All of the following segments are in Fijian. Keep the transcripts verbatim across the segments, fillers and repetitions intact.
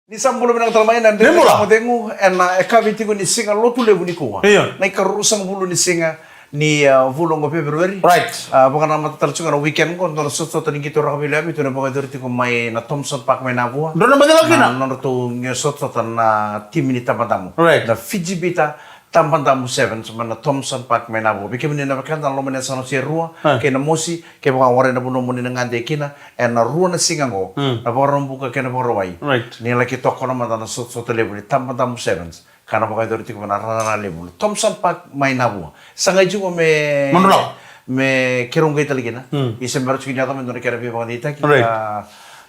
Ni sa bula vinaka tale mai na Ni bula. Dredre Ga Mo Cegu, ena, e, yakavi tiko ni siga Lotulevu nikua. Io. Na ikaruasagavulu ni siga ni, a, vula oqo February. Right. A, vakanamata tale tiko ga na weekend qo, dua na sotasota ni qito rakavi lewe vitu na vakayacori tiko mai na Thomson Park mai Navua. Dua na macala kina. Na nodratou qito sotasota na timi ni Tabadamu. Right. Na Fiji Bitter Tabadamu Sevens mai na Thomson Park mai Navua. Vei kemuni na wekada na loma ni yasana o Serua, Ah. kei Namosi, kevaka o warai na vanua mo ni na gade kina, ena rua na siga qo, Mm. na Vakaraubuka kei na Vakarauwai. Right. Ni laki tokona mada na sotasota levu ni Tabadamu Sevens, ka na vakayacori tiko mai na rara levu na Thomson Park mai Navua. Sa qai tiko me Mandrau. Me keirau qai tale kina. Mm. Isa me ra tiko ni yaco me dua na kena veivakadeitaki. Right. Ka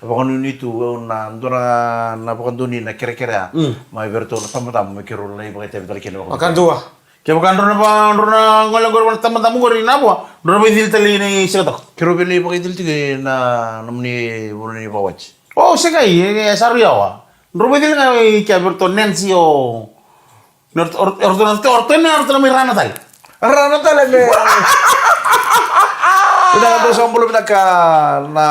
vakanuinui tu au na dua na, na vakadonui na kerekere a. Mm. Mai vei iratou na Tabadamu me keirau lai vakaitavi tale kina vakadua. Vakadua. Kevaka drau na va-, drau na gole qori vua na Tabadamu qori na vua, drau na vakaicili tale ni siga toka. Keirau via lai vakaicili tiko na, nomuni vanua ni vakawati. O, sega, e, e, sa rui yawa. Drau vakaicili ga i kea vei iratou Nancy o Orto, orto, orto, orto, orto, orto, orto na mai rana tale. Rana tale me. Vinaka, dou sa bula vinaka na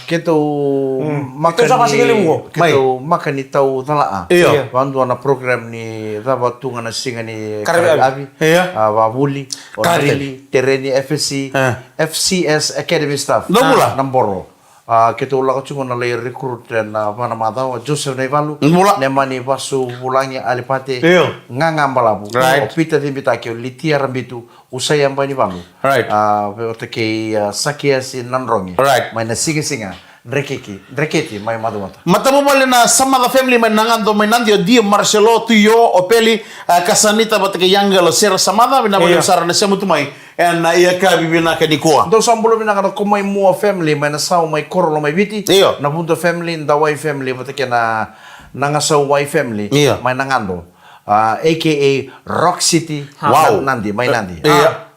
keitou Mm. maka Keitou sa ni, kasi keli muko. Keitou Mai. Maka ni tau cala a. Io. Io. Vadua na program ni cava tu ga na siga ni Karavi Karavi Avi. Avi. Io. A, vavuli, Karavi. Orili, tereni, F S C, Eh. F C S Academy staff. Dou bula. Na boro. A, keitou lako tiko na lai recruit ena va na macawa, Joseph Naivalu, Bula. Nemani Vasu, Vulagi Alipate, Io. Gaga Balavu, Right. o Peter Cibitaki, o Litia Rabitu, Usaia Bainivalu. Right. A, vata kei, a, Sakiasi Nadrogi. Right. Mai na sigasiga, Drekeki, Dreketi, mai Macuata. Matavuvale na Samatha family mai Nagado, mai Nadi, o Dio, Marcelo, Tuio, o Peli, a, Kasanita, vata kei Yangelo, Sera Samatha, vinaka Io. Vakalevu sara na sema tu mai. Ena yakavi vinaka nikua. Dou sa bula vinaka na Komaimua family mai Nasau, mai Korolo, mai Viti. Io. Na Vudo family, Dawai family, vata kei na Nagasauwai family, Io. Mai Nagado. A, A K A Rock City, Wow. Na-, Nadi, mai Nadi. Io. A.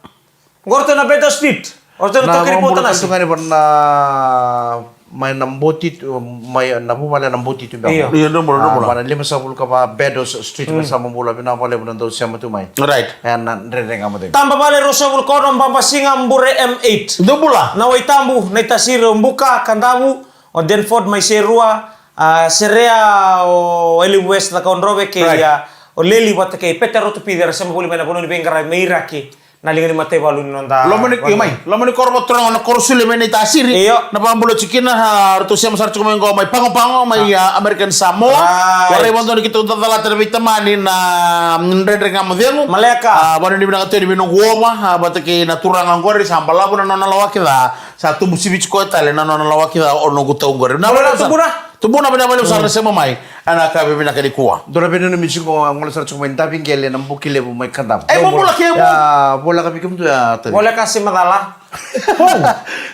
Qo ratou na Beddo Street. O ratou na Na tokeni vabula Pontanasi. Tu ga ni vana mai na boti tu, mai na vuvale na boti tu beka. Io. Io, dou bula, dou Ah, bula. Mai na lima sagavulu ka va Beddoes Street, Mm. mai Samabula, vinaka vakalevu na dau sema tu mai. Right. E na Dredre Ga Mo Cegu. Tabavale rua sagavulu ka ono, Babasiga, Bure M eight. Dou bula. Na Waitabu, na iTasiri, o Buka, Kadavu, o Denford mai Serua, a, Serea, o Eli West na Kaudrove, kei, Right. a, o Leli vata kei Pete Rotopici, era sema voli mai na vanua ni veiqaravi mai Iraki. Na liga ni mataivalu ni noda Loma ni, io mai, loma ni koro vakaturaga na koro sule mai na iTasiri. Io. Na vakabula tiko kina, a, ratou sema sara tiko mai qo mai Pagopago, mai, Right. a, American Samoa. Right. Warai vakadua ni keitou dacalata na veitamani na, mm, Dredre Ga Mo Cegu. Maleka. A, vakanuinui vinaka tu yani vei noqu ova, a, vata kei na turaga qori, sa balavu na nona lawaki ca, sa tubu siviti koya tale na nona lawaki ca o noqu tau qori. Na Tubuna, vale sa tubuna. Tubuna, vinaka vakalevu sara na sema mai. Ena yakavi vinaka nikua. Dou na veinanumi tiko, a, gole sara tiko mai Daviqele na Buki Levu mai Kadavu. E, mo bula ke mo. Ia, voleka vei kemudou ya, Tavi. Voleka se macala.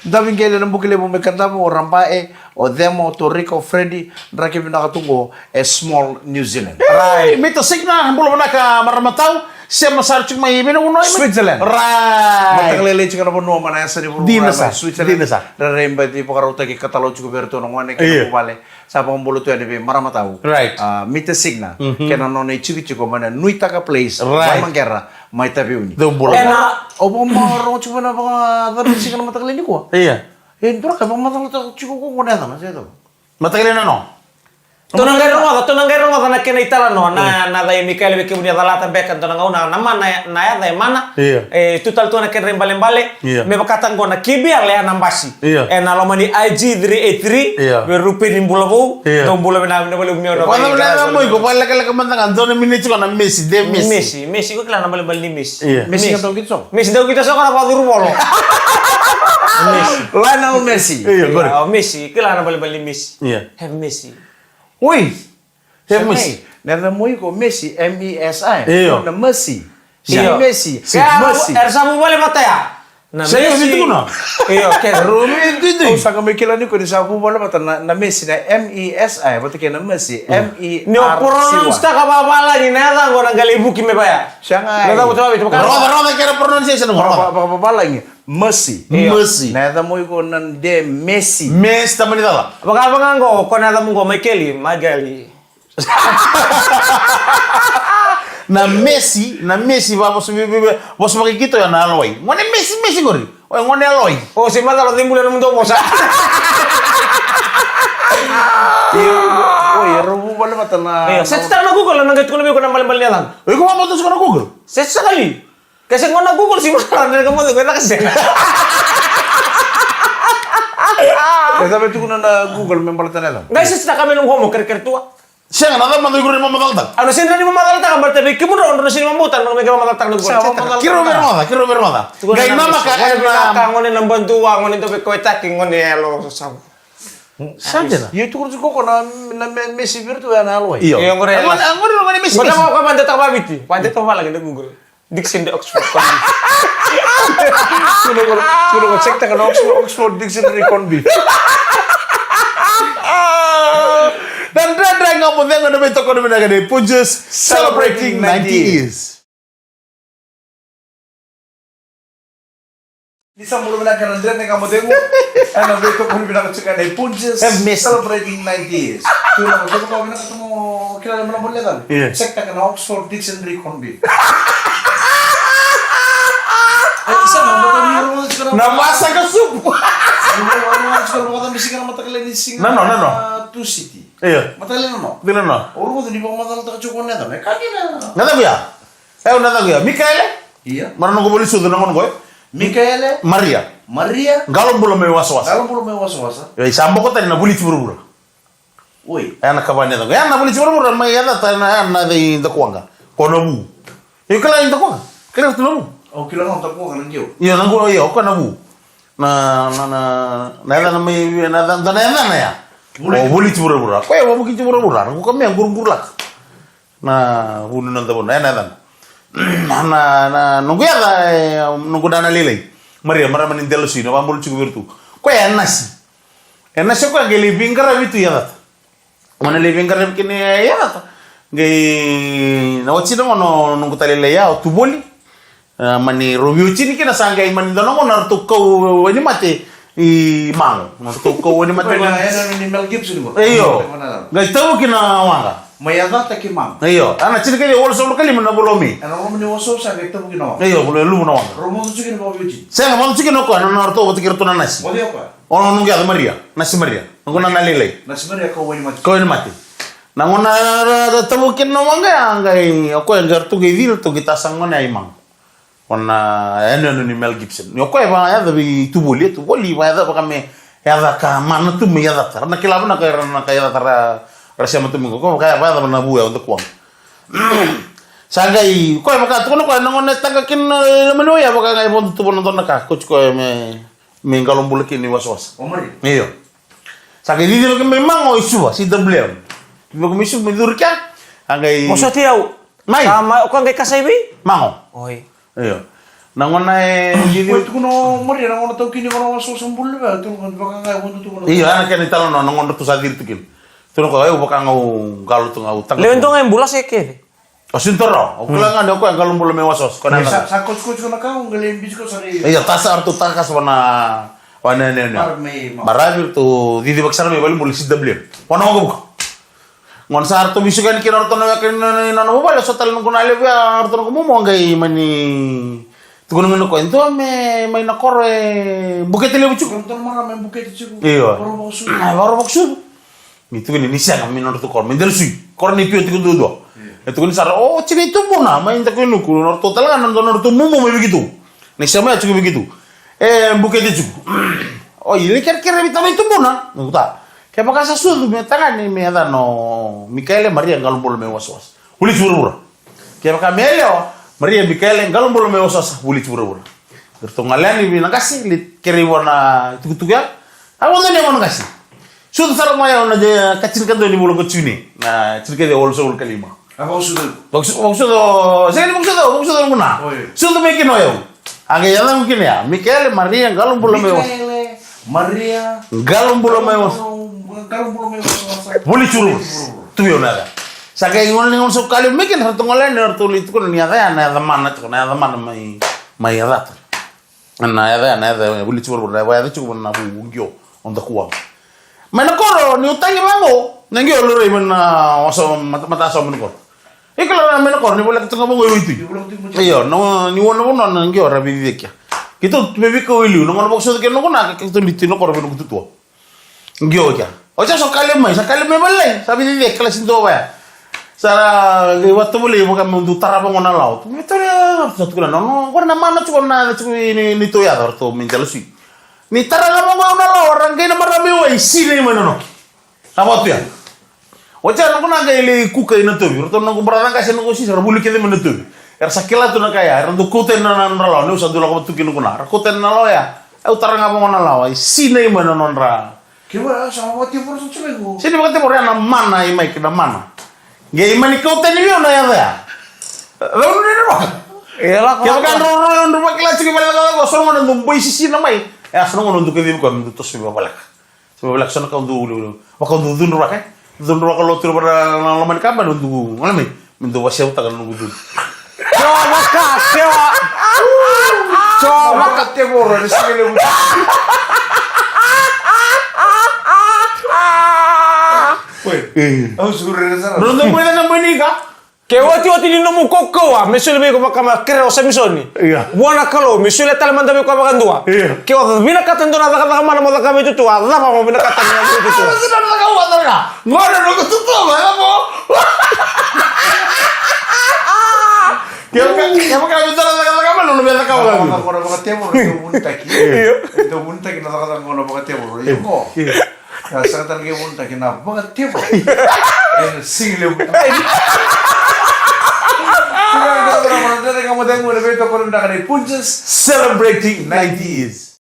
Daviqele na Buki Levu mai Kadavu, o Rabae, o Cemo, o Torika, o Freddy, draki vinaka tu qo, e small New Zealand. Right. Mita Signa, bula vinaka marama tau. Sema sara tiko mai vei na vanua mai Switzerland. Right. Mataka lailai tiko na vanua mai na yasa ni vanua Dina mai sa, Switzerland. Dina sa. Rairai bati vakarautaki ka talau tiko vei iratou na gone kei na Io. Vuvale. Sa vakabula tu yani vei marama tau. Right. A, Mita Signa. Mhm. Kei na nona itikotiko mai na Nuitaka Place. Right. Mai Maqere, mai Taveuni. Dou bula. Ena, o vakamarorogo tiko mai na vakacabe tiko na mataka lailai nikua. Ia. E, dua na ka vakamacalataka tiko ko gone yacana, se cava? Mataka lailai na no. Tou na qai rogoca, tou na qai rogoca na kena italanoa, na, Mm. na yaca i Mikaele vei kemuni a calata beka, dua na gauna, na mana, na yaca e mana. Io. E, tu tale tu na kedra ibalebale. Io. Me vakataka qo na K B L ya na basi. Io. E na loma ni I G three eight three, Io. Vei Rupeni Bulavou, Io. Dou bula vinaka, vinaka vakalevu meu na Vakacaca na yaca mo iko, vakalekaleka mada ga, dua na miniti ko na Messi, de Messi. Messi, Messi, ko kila na balebale ni Messi. Io. Messi Messi. Ka dau kito so. Messi dau kito so ka na vakacuru bolo. Messi. Lionel Messi. Io, qori. Io, Messi, kila na balebale ni Messi. Io. Have Messi. Oi. Have Messi. Na yaca mo iko Messi, M E S I. Io. Na Messi. Io. Messi. Messi. Era sa vuvale vata ya. Na Messi. Io, ke. Rumi duidui. Au sa qai mai kila ni ko ni sa vuvale vata na, na Messi na M E S I, vata kei na Messi, M E R C Y. Ni o pronounce taka vavalagi na yaca qo na qai lai vuki me vaya. Sa qai. Na yaca qo tau vei tu. Rogoca, rogoca kei na pronunciation qo. Vaka, vaka, vaka, vavalagi. Messi. Io. Messi. Na yaca mo iko na de Messi. Messi, tamani cala. Vaka, vaka qo, ko na yaca mo qo, Michael, Michael. Na Messi, na Messi, va, vosa, vi, vi, vi, vosa vakaikito ya na yalowai. Gone Messi, Messi qori. Oi, gone yalowai. O, se macala cibuli na mudu vosa. Io, oi, Era vu vale vata na. Io, search taka na Google, na qai tukuna vei iko na balebale ni yacana. Iko vamata tiko na Google. Search taka li. Ke se gona Google, si mara, na ka moce, na ka sega. E sa vei tukuna na Google me baleta na yacana. Qai search taka me nomu homo, kerekere tua. Sega, na cava mada iko ni mamacalataka. Au na sega ni mamacalataka, baleta vei kemudrau, drau na sega ni mamautaka, me ke mamacalataka na Google. Sega, mamacalataka. Kiro vei rogoca, kiro vei rogoca. Qai namaka, gone vinaka, gone naba dua, gone dau veikauwaitaki, gone yalo, sa. Sa dina. Io, tukuna tiko ko na, na me, mesi vei iratou ya na yalo wai. Io. Io, qori. Qori, qori, qori mesi, mesi. Mada ko ka vakadeitaka vaviti. Vakadeitaka vale ga na Google. Dictionary Oxford Conbi. Tukuna ko, tukuna ko, check taka na Oxford, Oxford Dictionary Conbi. Na Dredre Ga Mo Cegu ena veitokoni vinaka nei Punjas, celebrating ninety years. Ni sa bula vinaka na Dredre Ga Mo Cegu. Ena veitokoni vinaka tiko nei Punjas. Have mercy. Celebrating ninety years. Tukuna ko, tukuna ko vinaka tu mo kila na mana mo leca. Io. Check taka na Oxford Dictionary Conbi. E, sa na mo tani ro tiko na. Na masaka supu. Ni mo ro tiko na mo tani sika na matakale ni siga. Na, no, no, no. Tusiti. Io. Matakale na no. Dina no. Oro mo ni mo matala taka tiko na yacana. E ka kina. Na yacaqu ya. E, na yacaqu ya. Mikaele? Io. Mara noqu vuli sucu na noqu. Mikaele? Maria. Maria? Qalo bula mai wasawasa. Qalo bula mai wasawasa. E, sa boko tani na vulici vuravura. Oi. E, na ka va na yacaqu. E, na vulici vuravura, mai yaca tani na, na yaca i Dakuwaqa. Ko na vu. Io, kila i Dakuwaqa. Kila tu na vu. O, kila na Dakuwaqa na qio. Io, na qio, io, ko na vu. Na, na, na, na yacana mai, na, na, na yacana ya. Vulici. O, vulici vuravura. Ko ya, vulici vuravura. Na kuka me guruguru laka. Na vu ni noda vanua, e na yacana. Na, na, na, noqu yaca, e, noqu nana lailai. Maria, marama ni Delasui, na vabolo tiko vei iratou. Ko ya, e nasi. E nasi ko ya, qai lai veiqaravi tu i yacata. Gona lai veiqaravi kina i yacata. Qai, na wati na gona, noqu tale lailai ya, o Tuvoli. A, mani rau veiwatini kina sa qai mani dua na gauna ratou kau wainimate i Mago. Ratou kau wainimate. Koya na, ena ni Mel Gibson ko. Io. Qai tau kina waqa. Mai yacata ki Mago. Io. Ana tini kece walusagavulu ka lima na vula o Me. Ena loma ni wasawasa qai tau kina waqa. Io, vula luvu na waqa. Rau moce tiko kina vakaveiwatini. Sega, moce tiko kina o koya, na, na ratou vata kei ratou na nasi. Moce o koya. O noqu yaca Maria, Nasi Maria. Noqu nana lailai. Nasi Maria kau wainimate. Kau wainimate. Na gauna ra, ra, ra tau kina na waqa ya qai, o koya qai ratou qai cili, ratou qai tasa gona ya i Mago. Ona yanuyanu ni Mel Gibson. Ni o koya e vakayaca vei Tuvoli, e Tuvoli, vakayaca vaka me yaca ka mana tu me yacata. Ra na kila vinaka era na ka yacata ra, ra sema tu me qo. Ko vaka ya vakayaca na vu ya o Dakuwaqa. Sa qai, koya vaka tukuna koya na gone taqa kina na, e, loma ni wai ya vaka qai vodo tu vana dua na ka. Ko tiko koya me, me qalo bula kina i wasawasa. O Maria? Io. Sa qai cicivaki mai Mago i Suva, C W M. Cicivaki mai Suva, mai curu kea. A qai. Mo soti au. Mai. Sa ma, o koya qai kasa i vei? Mago. Oi. Io. Na gona e cici. Oi, tukuna o Maria, na gona taukini vana wasawasa bula vei, tukuna vaka ga e vodo tu vana. Io, ana kena italanoa, na gona tu sa ciri tu kina. Tukuna ko, e, au vaka ga au qalo tu ga au taqa. Lewe dua ga e bula se kece? O Sintoro, o kila ga ni o koya qalo bula mai wasawasa, ko na. Sa, sa kotikoti ko na ka, o qai lai biuti ko sa rei. Io, tasa ratou takakasa vana, vana, ne, ne. Maravi mai, ma. Maravi ratou cicivaki sara mai valenibula C W M. Vana waqavuka. Gona sa ratou veisiko yani kina ratou na weka ni nona, nona vuvale, so tale noqu na levu ya, ratou noqu momo qai mani. Tukuna ga na koya, dua me, mai na koro e Bukete Levu tiko. Ratou na marama e Bukete tiko. Io. Varo vakasucu. A, varo vakasucu. Ni tukuni ni sega, mai nodratou koro, mai Delasui. Koro ni Pio tiko duadua. Io. E tukuni sara, o, tini tubuna, mai Dakuinuku, nodratou tale ga, nodratou, nodratou mumu mai Vikitu. Ni sema ya tiko Vikitu. E, Bukete tiko. O, i lai kerekere vei tama i tubuna. Noqu ta. Kevaka sa sucu me tagane me yacana o Mikaele Maria Qalobula mai Wasawasa. Vulici vuravura. Kevaka me yalewa, Maria Mikaele Qalobula mai Wasawasa. Vulici vuravura. Eratou gole yani vei na qase, lai kerei vua na tukutuku ya. A vodo ni vua na qase. Sucu sara mai au na de, ka tinikadua ni vula ko June. Na tinikaciwa walusagavulu ka lima. A vakasucu. Vakasucu, vakasucu, sega ni vakasucu, vakasucu na guna. Oi. Sucu mai kina o yau. A qai yacaqu kina ya. Mikaele Maria Qalobula mai Wasawasa. Mikaele Maria Qalobula mai Wasawasa. Qalobula mai Wasawasa. Vulici vuravura. Tu vei au na yaca. Sa qai gole ni gauna sa ka levu mai kina, sa ratou gole yani, ratou lai tukuna ni yaca ya na yaca mana tiko, na yaca mana mai, mai yacata. Na yaca ya, na yaca ya, Vulici vuravura, na yaca ya tiko mai na vu, qio, o Dakuwaqa. Mai na koro, niu tagi vaqo, na qio laurai mai na wasa, mata, matasawa mai na koro. Iko lau mai na koro, ni voleka tiko ga vaqo i Waitui. Io, na, ni ua na vanua na qio ra veiciciyaki. Keitou tu me veikau e liu, na gauna vakasucu kei na noqu na, keitou lai tu na koro vei noqu tutua. Qio kea. O sa so kale mai, sa kale mai valai, sa vidi de kala si dua vaya. Sa ra vata valai vaka me du tarava gona lawa. Me tore sa tukuna no, no, gona na mana tiko na tiko ni ni to ya, ratou me dela sui. Ni tara ga mo gona lawa, ra qai na mara me wai, sina i mai na noki. Sa vatu ya. O sa no gona qai le kuka i na tovi, ratou no brother ga se no sisa, ra vuli kece mai na tovi. Era sa kila tu na kaya, era do kota na na lawa, no sa dula ko tuki no gona. Ra kota na lawa ya. Au tara ga mo gona lawa, sina i mai na nodra. Ke vaka sa vakatevoro sa tiko iko. Sini vakatevoro ya na mana i mai kina mana. Ge i mani kauta ni vio na yaca ya. Launu ni na vaka. E la ko. Ke vaka dro dro dro vaka la tiko vale la ko so ngona dro boi sisi na mai. Ya so ngona dro ke vio ko dro toso vio vale ka. So vale ka so na ka dro ule ule. Vaka dro dro vaka. Dro vaka lo tiro vaka na lomani ka ba dro dro. Ngala mai. Me dou vaseutaka na noqu dulu. Joe vaka, Joe. Joe vaka. Vakatevoro, ni sega levu. Oi. Au surere sara. Noda moeda na manika. Ke otioti ni nomu kaukauwa me soli vei iko vaka me kere o Samisoni. Ia. Vua na Kalou me solia tale mada vei koya vakadua. Ia. Ke o vinakata e dua na cakacaka mana mo cakava e tutu, a cava mo vinakata ni cakava e tutu? Cakacaka mana, cakacaka. Gona noqu tutu, cakava. Ke vaka, ke vaka me dua na cakacaka mana o na via cakava. Cakacaka mana vakatevoro, e dau vunitaki. Io. E dau vunitaki na cakacaka mana vakatevoro. Io. Io. Ka saka tale qai vunitaki na vakatevoro. Ena siga levu. Punjas celebrating ninety years.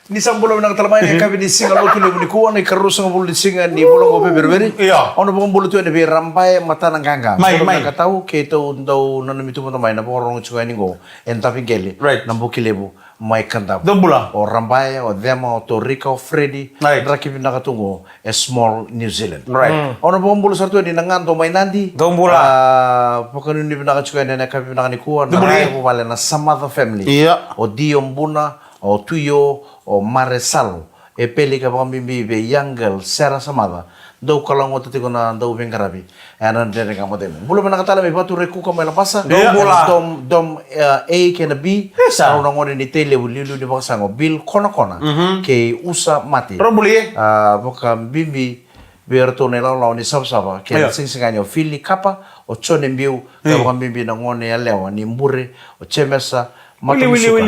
Ni sa bula vinaka tale mai na yakavi ni siga Lotulevu nikua, na ikaruasagavulu ni siga ni vula qo Feperueri. Io. Au na vakabula tu yani vei Rabae Matanaqaqa. Mai, mai. Bula vinaka tau, keitou dau nanumi tu mada mai na vakarorogo tiko yani qo e Daviqele. Right. Na Buki Levu mai Kadavu. Dou bula. O Rabae, o Cema, o Torika, o Fredi. Right. Draki vinaka tu qo e Small New Zealand. Right. Mm. Au na vakabula sara tu yani na Gado mai Nadi. Dou bula. A, vakanuinui vinaka tiko yani ena yakavi vinaka nikua, na Rai Vuvale, na Samaca family. Ia. O Di, o Buna, o Tuio, o Maresalo. E peli ka vakabibi vei young girl Sera Samaca. Dou kalougata tiko na dauveiqaravi. E na Dredre Ga Mo Cegu. Bula vinaka tale mai Vaturai Kuka mai Labasa. Dou bula. Dom, dom, e, A kei na B. Isa. Au na gone ni Tailevu, liuliu ni vakasago, Bill Konakona. Mhm. Kei Usa Mate. Rau bula e. A, vakabibi vei iratou na ilawalawa ni savasava kei na sigasagani o Fili Kapa, o Jone Biu, ka vakabibi na gone yalewa ni Bure, o Jemesa Matamusuka,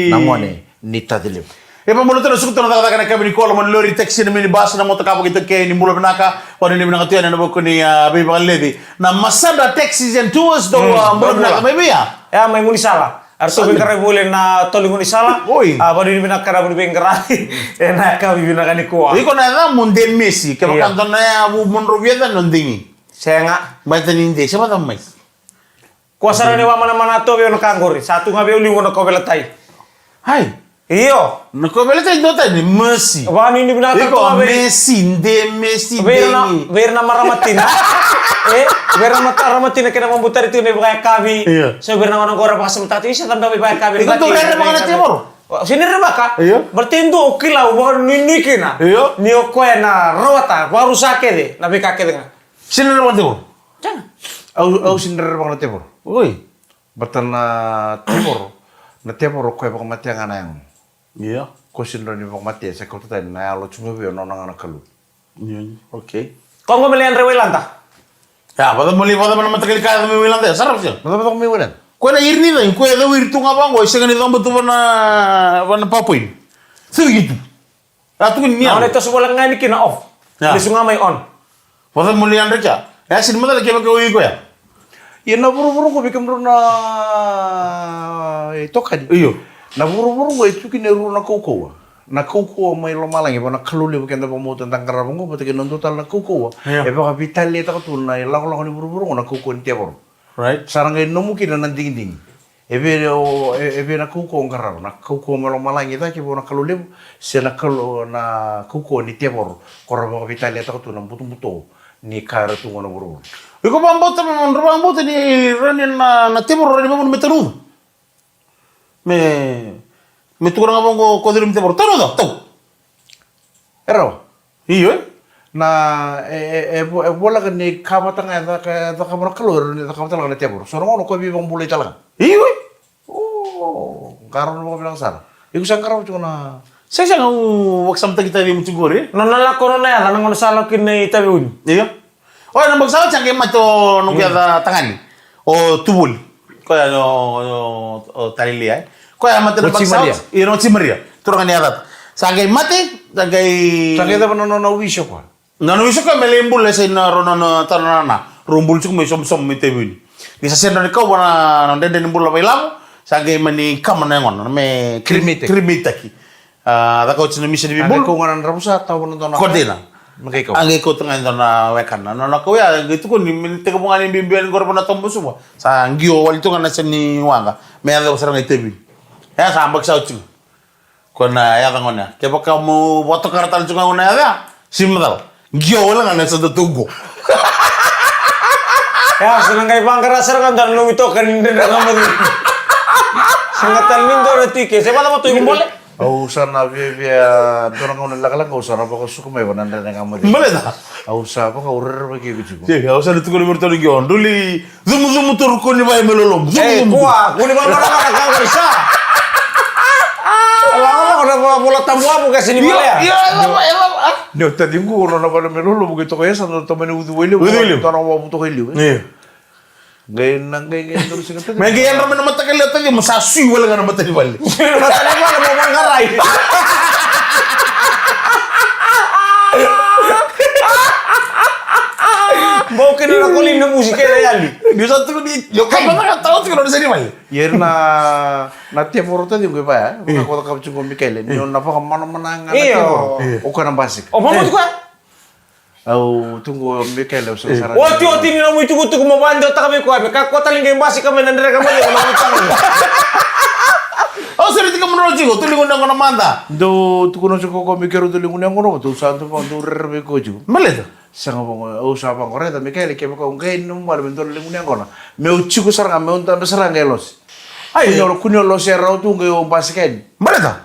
na gone ni Tacilevu. E vabula tu na sukuta na cakacaka na yakavi nikua, loma ni lori, taxi, na minibus, na motoka, vakaitaukei, ni bula vinaka, vakanuinui vinaka tu yani ena vuku ni, a, veivakaleci. Na Masada Taxis and Tours, dou, a, bula vinaka mai vei ya. E a mai Gunisala. Eratou veiqaravi voli na tolo ni gaunisala. Oi. A, vakanuinui vinaka na veiqaravi ena yakavi vinaka nikua. Iko na yacamu Demesi, kevaka dua na yavu mo drovia, o Degi. Sega. Baleta ni Degi, se vacava mai? Kua sara ni wamanamana toka vei au na ka qori. Sa tu ga vei au liu na kauveilatai. Ai. Io. Na kauveilatai dua tani, Mesi. Vakanuinui vinaka toka vei. Iko Mesi, Demesi, Degi. Vei ira na marama tina. E, vei ira na marama tina kei na vakabutari tu na ivakayakavi. Io. So vei ira na gone qori vakasamataka tu, isa, cabe vakayakavi. Iko tu rerevaka na tevoro? O, sega ni rerevaka. Io. Baleta e dua au kila, au vakanuinui kina. Io. Ni o koya na rawata, vakarusa kece na veika kece ga. Sega ni rerevaka na tevoro? Sega. Au, au sega ni rerevaka na tevoro. Oi. Baleta na tevoro, na tevoro o koya e vakamatea ga na yago. Io. Ko sega ni rawa ni vakamatea, se kauta tani na yalo tu ga vei au, nona ga na Kalou. Io, io. Okay. Ko qo me lai yadra i Wailada. Ia, vacava mo lai, vacava na mataqali ka yaco mai Wailada, e sara, sara. Vacava, vacava mai Wailada. Ko na iri ni cagi, ko e cau iri tu ga vaqo, e sega ni coba tu va na, va na PowerPoint. Cau iri tu. A tukuni ni. Na one toso voleka ga yani kina off. Ia. Lesu ga mai on. Vacava mo lai yadra kea? E a sega ni macala kevaka o iko ya. Ia na vuravura qo vei kemudrau na, e, itokani. Io. Na vuravura qo e tu kina e rua na kaukauwa. Na kaukauwa mai lomalagi, vua na Kalou levu keda vakabauta da qarava qo, vata kei na dua tale na kaukauwa. Io. E vakaveitaliataka tu na ilakolako ni vuravura qo na kaukauwa ni tevoro. Right. Sa ra qai nomu kina na digidigi. E vei o, e, e vei na kaukauwa o qarava, na kaukauwa mai lomalagi cake vua na Kalou levu, se na Kalou, na kaukauwa ni tevoro, ko ra vakaveitaliataka tu na butobuto ni ka era tu qo na vuravura. Iko vakabauta me, me dro vakabauta ni rawa ni na, na tevoro rawa ni vamanu me tanuca? Me, me tukuna ga vaqo, ko curu me tevoro, tanuca, tau. E rawa. Io, e? Na, e, e, e vo-, e voleka ni ka vata ga e caka, e cakava na Kalou, e rawa ni cakava tale ga na tevoro. So na gauna o koya veivakabulai tale ga. Io, e? O, qarauna vakavinaka sara. Iko sa qarava tiko na, Sega, sega, au vakasamataki Taveuni tiko qori. Nona lako, nona yaca, na gauna sa lako kina i Taveuni. Io. O, na baki sa oti sa qai mate o noqu yaca tagane. O Tuvoli. Koya o, o, o Talilia, e. Koya mate na baki sa oti. Io, na Oti Maria. Turaga ni yacata. Sa qai mate, sa qai. Sa qai cava na nona wish o koya? Na nona wish o koya me lai bula, e, sa i na rua na, na, tara na, na, rau bula tiko mai somosomo mai Taveuni. Ni sa sega ni kau vua na, na dredre ni bula vakailavo, sa qai mani kama na yagona, me cremate-taki. Cremate-taki. A, caka oti na misa ni veibulu. A qai kau ga na dravusa, tawa na dua na container. Me qai kau. A qai kauta ga e dua na wekana. Na, na kau ya, qai tukuni, me tekivu ga ni bibi yani qori vua na toba suva. Sa qio wale tu ga na yasa ni waqa. Me yaco sara ga i Taveuni. Ya sa baki sa oti tiko. Ko na yaca gona ya. Kevaka mo vakatokara tale tiko ga na yaca ya. Sega ni macala. Qio wale ga na yasa datou qo. Ya, sa na qai vaqara sara ga dua na nomu itokani ni Dredre Ga Mo Cegu. Sega tale ni dua na tike. Se vacava tu i bole? Au sa na viavia, dua na gauna lekaleka au sa na vakasuka mai vua na Dredre Ga Mo Cegu. Baleta? Au sa vaka au rerevaki iko tiko. Sega, au sa na tukuna vei iratou ni qio. Dou lai cumucumu tu rukuni vaya me lolovu. Cumucumu tu. Kua, kua ni vakamana na ka qori sa. Lako, lako na va-, Vola Tabu, a, vuka sini. Io, vale ya. Io, e lava, e lava, a. Ni o taciqu, nona vale me lolovu, qai toka yasa, na tomani ucu wai levu. Ucu wai levu. Dua na wavu toka i liu, e. Io. Qai na, qai, qai, qai, qai, qai. Me qai yadra mai na mataka lailai o taciqu, mo sa sui wale ga na mata ni vale. Mata ni vale, mo vaqarai. Bau kina na koli na musi kei na yali. Ni sa tukuni, io, kama na ka tawa tiko na mata ni vale. Ia na, na tevoro taciqu e vaya, e. Vaka ko cakava tiko o Mikaele, ni o na vakamanamana ga na tevoro. Io. O koya na basika. O, vamos tu koya. Au tuqu o Mikaele, au sa sara. Oti, oti ni nomu itukutuku mo vakadewataka vei koya, me kakua tale ni qai basika mai na Dredre Ga Mo Cegu na nomu itukutuku. Au sa raica tiko mo drau tiko, tu liga na yaqona mada. Dou tukuna tiko ko Mikaele, dou liga na yaqona, dou sa dou vaka, dou rere vei koya tiko. Baleta? Sega vaqo, au sa vaqo, raica Mikaele, kevaka au qai nomu vale me dou liga na yaqona. Meu tiko sara ga, meu dabe sara ga e losi. Ai. Kua ni o, kua ni o losi e rawa tu qai o basika yani. Baleta?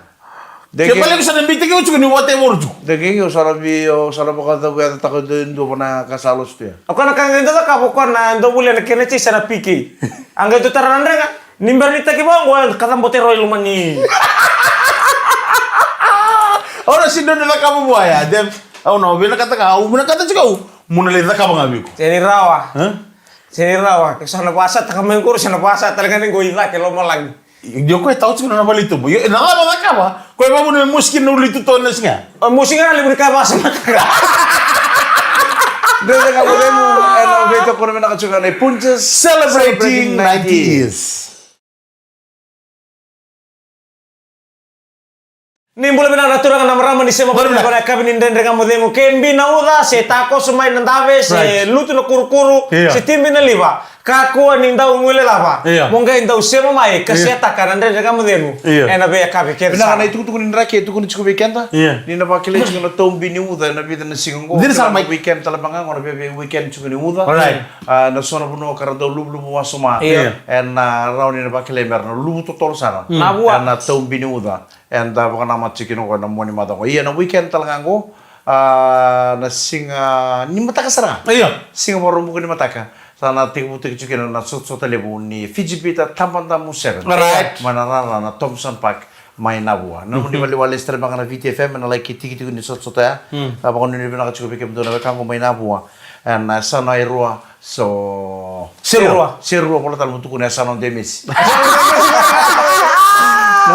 Ke baleta sa na biuta ke o tiko ni vakatekivu tiko. De ke o sa na vei, o sa na vakacavuyacataka e dua vua na ka sa losi tu ya. O koya na ka qai dau cakava o koya na dau volia na kena jesi na P K. A qai dau tara na drega. Ni bera ni taki vaqo, e kacabote rawa i loma ni. Au na sega ni dau cakava vua ya. De, au na vinakata ga, au vinakata tiko au. Mo na lai cakava ga vei iko. Sega ni rawa. E? Sega ni rawa. Ke sa na vakasataka mai qori, sa na vakasataka ga ni qo i cake lomalagi. Io, koya e tau tiko na vale i tuba. Io, na cava cakava? Koya e vavuna me mosi kina na ulu i tutu ena siga. A, mosi ga na levu ni ka e vakasamataka. Dredre Ga Mo Cegu, ena veitokoni vinaka tiko ga na Punjas. Celebrating ninety years. Ni bula vinaka na turaga na marama ni sema vata na yakavi ni Dredre Ga Mo Cegu. Ke bi na uca, se takoso mai na dave, se lutu na kurukuru, se tibi na liva. Kakua ni dau guilecava. Io. Mo qai dau sema mai, ka setaka na Dredre Ga Mo Cegu. Io. Ena veiyakavi kece sara. Vinaka na itukutuku ni draki e tukuni tiko vei keda. Io. Ni na vakilai tiko na taubi ni uca ena vica na siga qo. Dina sara mai. Weekend tale mada ga qo na vei, vei weekend tiko ni uca. Alright. A, na so na vanua ka ra dau luvuluvu wasoma. Io. Ena rawa ni na vakilai me ra na luvu totolo sara. Mm. Na vua. Ena taubi ni uca. Eda vakanamata tiko kina qo ena mua ni macawa qo. Ia na weekend tale ga qo, a, na siga ni mataka sara ga. Io. Siga Vakaraubuka ni mataka. Sa na tekivutaki tiko kina na sotasota levu ni Fiji Bitter Tabadamu Sevens. Right. Mai na rara na Thomson Park mai Navua. Na nomuni valeniwalesi tale ga na Viti F M ena lai kei tikitiki ni sotasota ya. Mm. A, vakanuinui vinaka tiko vei kemudou na wekaqu mai Navua. Ena yasana e rua. So, se rua. Se rua, vola tale mo tukuna yasana o Demesi. Na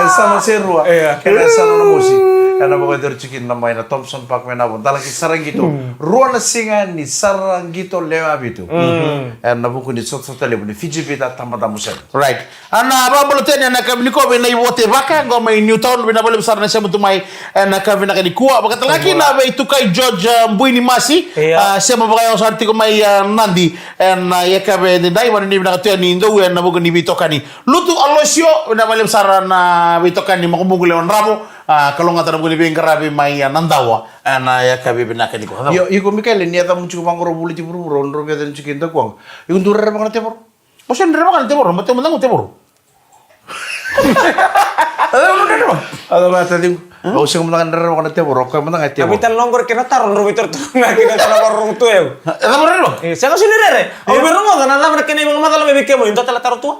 yasana se rua. Io. Kei na yasana o Namosi. Ena vakayacori tiko kina mai na Thomson Park mai Navua. Dala ki Saraqito. Mm. Rua na siga ni Saraqito lewe vitu. Mm. Ena vuku ni sotasota levu ni Fiji Bitter Tabadamu Sevens. Right. A, na vakabula tale ena yakavi nikua vei Naivote Vaka, qo mai Newtown, vinaka vakalevu sara na sema tu mai ena yakavi vinaka nikua. Vakatalega kina vei Tukai George, a, Buinimasi, io, a, sema vakayawa sara tiko mai, a, Nadi, ena yakavi edaidai, vakanuinui vinaka tu yani dou ena vuku ni veitokani. Lutu Alosio, vinaka vakalevu sara na veitokani, Makubuqu Lewa Dravo, a, kalougata na vuku ni veiqaravi mai, a, Nadawa, ena yakavi vinaka nikua. Io, iko Mikaele, ni yacamu tiko vaqo, rau vuliti vuravura, drau veiyaca tiko i dakuwaqa. Iko dau rerevaka na tevoro? O se rerevaka na tevoro, mateu mada ga o tevoro. A cava na rerevaka? A cava na taciqu? Au sega mada ga ni rerevaka na tevoro, o koya mada ga e tevoro. Na veitalanoa qori kei na taro, drau veitarotaroga kina, sa na vakarorogo tu au. A cava na rerevaka? E, sega soti ni rere. Au via rogoca na cava na kena ivakamacala mai vei kemuni, dua tale taro tu.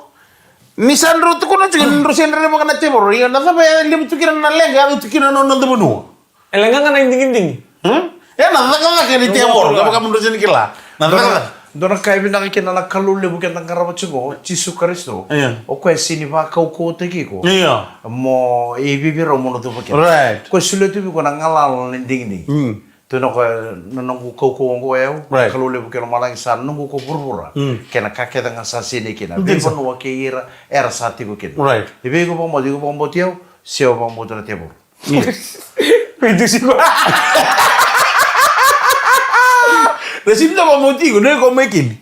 Ni sa drau tukuna tiko ni drau sega ni rerevaka na tevoro, ia na cava e levu tu kina na leqa e yaco tu kina na noda vanua? E leqa ga na idigidigi. Hmm? E na cakacaka ni tevoro, ka vaka mo drau sega ni kila. Na cakacaka. Dua na ka e vinaka kina na Kalou levu keda qarava tiko, Jisu Karisito. Io. O koya e sega ni vakaukauwataki iko. Io. Mo i vivirau mo na cuva kina. Right. Ko e solia tu vei iko na galala na idigidigi. Mm. Tu na koya na noqu kaukauwa oqo o yau, right. Kalou levu kei lomalagi sa noqu ko vuravura. Mm. Kei na ka kece ga sa sinai kina. Dina. Veivanua kei ira era sa tiko kina. Right. E vei iko vakabauti, iko vakabauti au, se au vakabauta na tevoro. Vei dusi ko. Na sini ta vakabauti iko, na iko mai kini.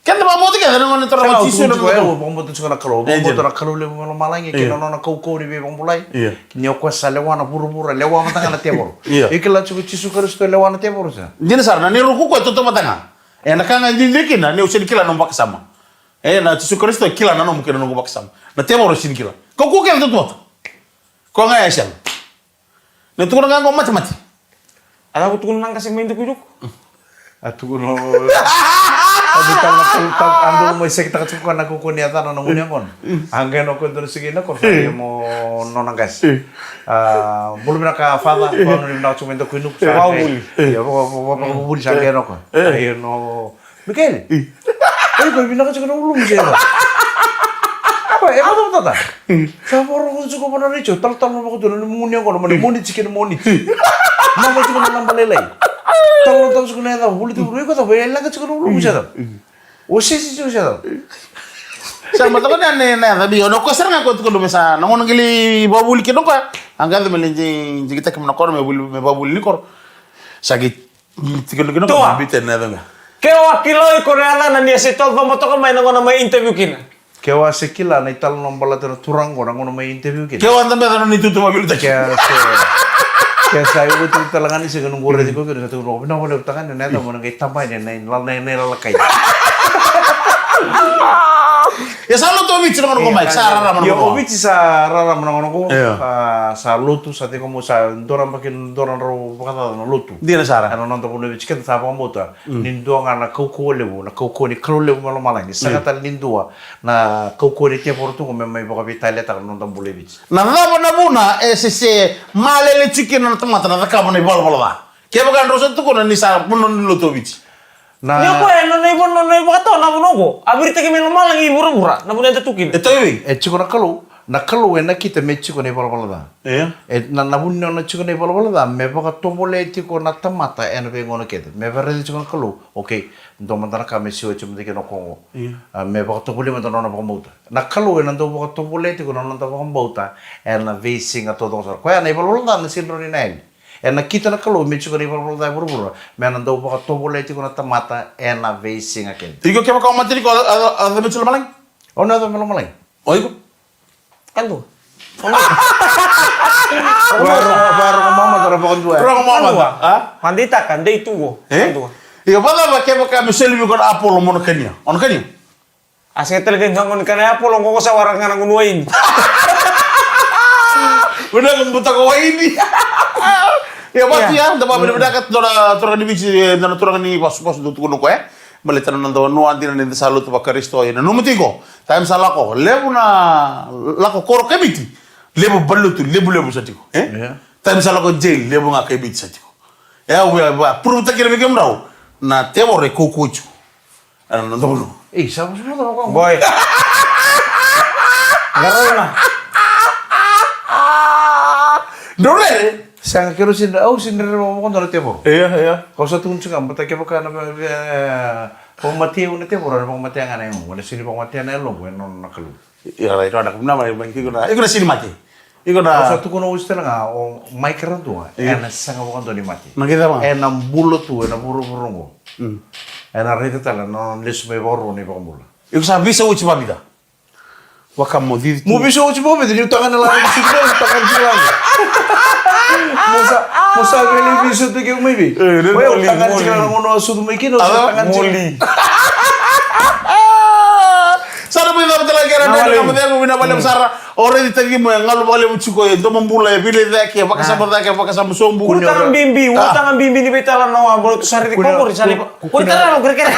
Keda vakabauta kece na gone toro. Sa Jisu na tiko, e, vakabauta tiko na Kalou. E, vakabauta na Kalou levu mai lomalagi, kei na nona kaukauwa ni veivakabulai. Io. Ni o koya sa lewa na vuravura, lewa mada ga na tevoro. Io. E kila tiko Jisu Karisito e lewa na tevoro sa. Dina sara, na neirau kaukauwa e tautauvata ga. E na ka ga e didi kina, ni au sega ni kila na nomu vakasama. E na Jisu Karisito e kila na nomu kei na noqu vakasama. Na tevoro e sega ni kila. Kaukauwa kece tautauvata. Koya ga e sega. Na tukuna ga qo matemate. A cava tukuna na qase mai dukuduku? A tukuna o. A tukuna o, a tukuna mai sekitaka tiko na kaukauwa ni yacana na gunu yaqona. A qai na koya dua na siga ina koro sa ia mo nona qase. A, bula vinaka father, vanua ni vinaka tiko mai dukuduku. Sa vakavuvuli. Ia, vaka, vaka, vakavuvuli sa qai na koya. A ia no Mikaele. Oi, ko vinaka tiko na ulumu se va. Ko e vata vata. Sa voro ko tiko vana richo, talo talo vako tu na muni ko na moni tiki na moni. Mama tiko na namba lelai. Talo talo tiko na ya vuli tu ko ta vela tiko na ulumu se ta. O se se se ta. Sa mata ko na ne na ya bi ona ko sara nga ko tiko do mesa na ngona ngili vavuli kino ko. Anga me lenji jigi taki na koro me vuli me vavuli ni koro. Sa ki Tiko na kina ko bita na yacana. Ke o a kila iko na yacana ni a se toka vakamotoka mai na gona mai interview kina. Ke o a se kila na italanoa baleta na turaga qo na gona mai interview kina. Ke o a da meca na ni tutu ma vilutaki. Ke a se ke a sa ivo tu tala ga ni se kena qore tiko kina sa tu no vina vole tanga ni na yacana mo na qai tambai ni na lalakai. Ia sa lotu o Viti na gona ko mai sa rarama na gona ko. Viti sa rarama na gona ko. Sa lotu sa tiko mo sa dora baki dora drau vakacaca na lotu. Dina sara. Ena noda vanua e Viti keda sa vakabauta ni dua ga na kaukauwa levu, na kaukauwa ni Kalou levu mai lomalagi. Sega tale ni dua na kaukauwa ni tevoro tu me mai vakaveitaliataka na noda bula e Viti. Na cava na vuna e sese malele tiko kina na tamata na cakava na ivalavala ca? Kevaka drau sa tukuna ni sa vanua ni lotu o Viti. Na Ni o koya e nona ivo nona ivakatawa na vanua oqo a viritaki mai lomalagi i vuravura na vanua eda tu kina. E tau i vei? E tiko na Kalou. Na Kalou e nakita me tiko na ivalavala ca. Io. E na na vuni nona tiko na ivalavala ca me vakatovolea tiko na tamata ena veigauna kece me varaici tiko na Kalou. Okei, dua mada na ka me siwa tiko mada kina o koya oqo. Io. A, me vakatovolea mada nona vakabauta. Na Kalou ena dau vakatovolea tiko na noda vakabauta ena veisiga taucoko sara. Koya na ivalavala ca na sega ni rawa ni na yali. Ena kita na Kalou me tiko na ivalavala ca e vuravura me na dau vakatovolea tiko na tamata ena veisiga kece. Iko kevaka o mate tiko a, a, a, a, me tiko lomalagi? O na yaco me lomalagi? O iko? Kadua. Varo mama tara vakadua. Varo mama. A? Madeitaka dei tu qo. E? Kadua. Iko vakacava kevaka me soli vei iko na apolo mo na kania? O na kania? A sega tale ga ni gone kana ya polo qo sa wara ga na gunu waini. Vinaka butako waini. Ia vatu ya da vavinavinaka dua na turaga ni Viti, dua na turaga ni vasuvasu dou tukuna o koya. Baleta na noda vanua dina ni da sa lotu vaKarisito e nanuma tiko. Taim sa lako levu na lako koro kemiti. Levu balotu levu levu sa tiko. Taim sa lako jail levu ga kemiti sa tiko. E au via via puruvutaki ira vei kemudrau na tevoro e kaukaua tiko. Era na donu. Ei, sa vosota vaka. Boy. Garona. Drau rere. Sega, keirau sega ni, au sega ni rere vakadua na tevoro. Ia, ia. Kau sa tukuna tiko ga, baleta kevaka na vakamatei au na tevoro, na vakamatea ga na yaloqu, na sega ni vakamatea na yaloqu, e nona na Kalou. Ia, rai, rai, rai, iko na, iko na sega ni mate. Iko na. Au sa tukuna oti tale ga, o Mike Radua, ena sega vakadua ni mate. Na qai cava ga? Ena bula tu, ena vuravura oqo. Ena raica tale na nona lesu mai vakarua na iVakabula. Iko sa veisau oti vakavica? Vakamoci tu. Mo veisau oti vakavica, niu tagane la, niu tagane tiko la. Mo sa, mo sa vele veisau tu keu mai vei. Mo sa tagane tiko la, mo na sucu mai kina, mo sa tagane tiko. Sa na mai cava tale ga kei ira na dredre na macegu, vinaka vakalevu sara. O raici tale ga mo e galu vakalevu tiko, e domobula, e veilecayaki, e vakasama cake, e vakasama sobu. Kua ni taga bibi, ua taga bibi ni veitalanoa, bolo tu sa raici ko qori sa lai. Kua ni taga na kerekere.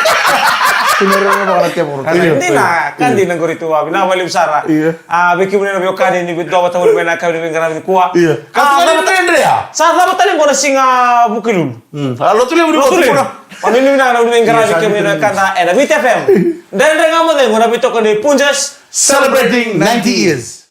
Io. Dina, ka dina qori tu, vinaka vakalevu sara. Io. A, vei kemuni na veiwekani ni veidola vata mai na ka ni veiqaravi nikua. Io. Ka sa cava tale, Andrea? Sa cava tale qo na siga Vukelulu? Mm. A, Lotulevu ni Lotulevu. Lotulevu. Ni vinaka na veiqaravi kemuni na wekada ena Viti F M. Dredre Ga Mo Cegu, na veitokani Punjas. Celebrating ninety years.